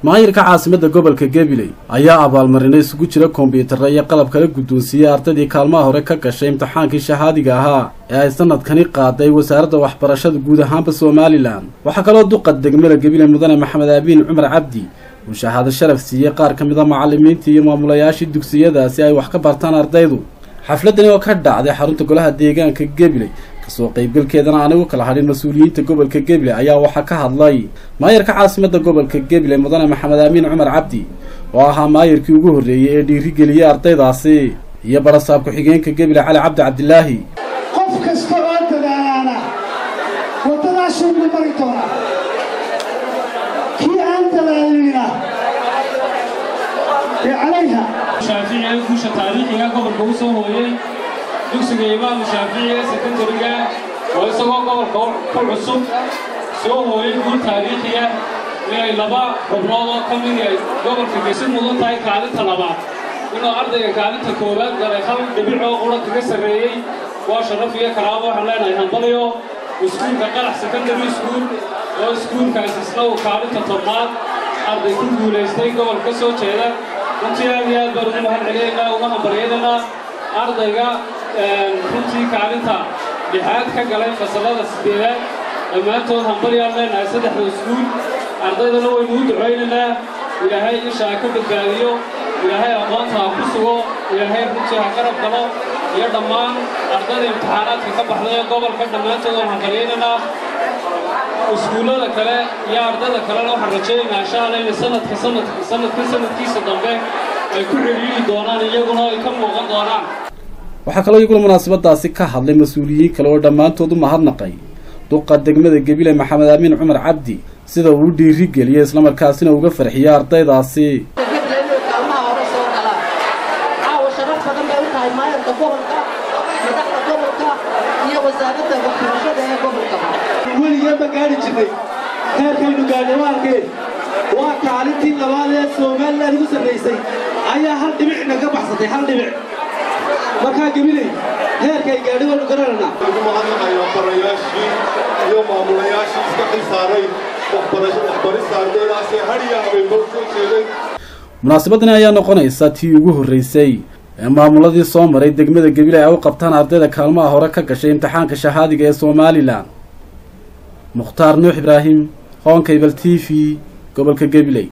Maayirka caasimadda gobolka Gabiley ayaa abaalmarinay isugu jira kombiyuutarro iyo qalab kala guddoonsiiyey ardaydii kaalmaha hore ka gashay imtixaankii shahaadiga ahaa ee ay sanadkani qaaday wasaaradda waxbarashada guud ahaanba Somaliland. Waxaa kaloo duqa degmada Gabiley mudane Maxamed Aabiin Cumar Cabdi uu shahaado sharaf siiyey qaar ka mid a macallimiintii iyo maamulayaashii dugsiyada si ay wax ka bartaan ardaydu. Xafladani oo ka dhacday xarunta golaha deegaanka Gabiley kasoo qaybgalkeedana anigu kala hadhin mas-uuliyiinta gobolka Gabiley ayaa waxaa ka hadlay maayirka caasimadda gobolka Gabiley mudane Maxamed Aamin Cumar Cabdi oo ahaa maayirkii ugu horreeyey ee dhiirigeliyey ardaydaasi iyo barasaab ku-xigeenka Gabiley Cali Cabdi Cabdilaahi. Qof kasta oo dadaalaana waddadaasuu ugu mari doonaa, kii aan dadaalinina ee calayha. Shaaficiga guusha taariikhiga gobolka u soo hooyey dugsiga Imaamu Shaaficiga sekondariga oo isagoo gobolka ku cusub soo hooyey guul taariikhiya inay laba xubnood oo ka mid ay gobolka gesi mudan tahay kaalinta labaad inuu ardayga kaalinta koowaad galay hal dhibic oo qura kaga sarreeyey waa sharaf iyo karaabo. Waxaan leenahay hambalyo iskuulka Qarax Secondary School oo iskuulkaas isna uu kaalinta 10aad arday ku guulaystay gobol ka soo jeeda. Runtii aad iyo aad baan ugu mahad celinaynaa, uga hambalyaynaynaa ardayga runtii kaalinta 6aad ka galay fasallada 8aad. Dhammaantood hambalyaan leenahay saddexda iskuul. Ardaydana waynu u ducaynaynaa, Ilaahay isha ha ka badbaadiyo, Ilaahay aqoonta ha ku sugo, Ilaahay runtii ha qarab galo iyo dhammaan ardayda imtixaanaadka ka baxday ee gobolka dhammaantood waan hambalyaynaynaa. Iskuullada kale iyo ardayda kalena waxaan rajaynaynaa insha Allah inay sanadka sanadka sanadkiisa dambe ay ku xidhiiri doonaan, iyaguna ay ka muuqan doonaan. Waxaa kaloo iyaguna munaasabadaasi ka hadlay mas-uuliyiin kale oo dhammaantood u mahadnaqay duqa degmada Gabiley Maxamed Aamin Cumar Cabdi sida uu u dhiirigeliyey islamarkaasina uga farxiyey ardaydaasi. Gabiley inay kaalmaha hore soo galaan caawa sharaf badan bay u tahay maayarka gobolka, madaxda gobolka iyo wasaaradda waxbarashada ee gobolkaba. Weligeen ma gaari jirnay heerkaynu gaadhnay, waa arkeen, waa kaalintii labaad ee Somaliland ugu sarraysay ayaa hal dhibicna ka baxsatay, hal dhibic. Markaa Gabiley heerkay gaadhay waanu garanaynaa. Ugu mahadnaqayaa barayaashii iyo maamulayaashii iska xil saaray waxbarista ardaydaasee hadhiya habeenba u soo jeeday. Munaasabadani ayaa noqonaysa tii ugu horreysay ee maamuladii soo maray degmada Gabiley ay u qabtaan ardayda kaalmaha hore ka gashay imtixaanka shahaadiga ee Somaliland. Mukhtaar Nuux Ibraahim, Hoonkabel TV, gobolka Gabiley.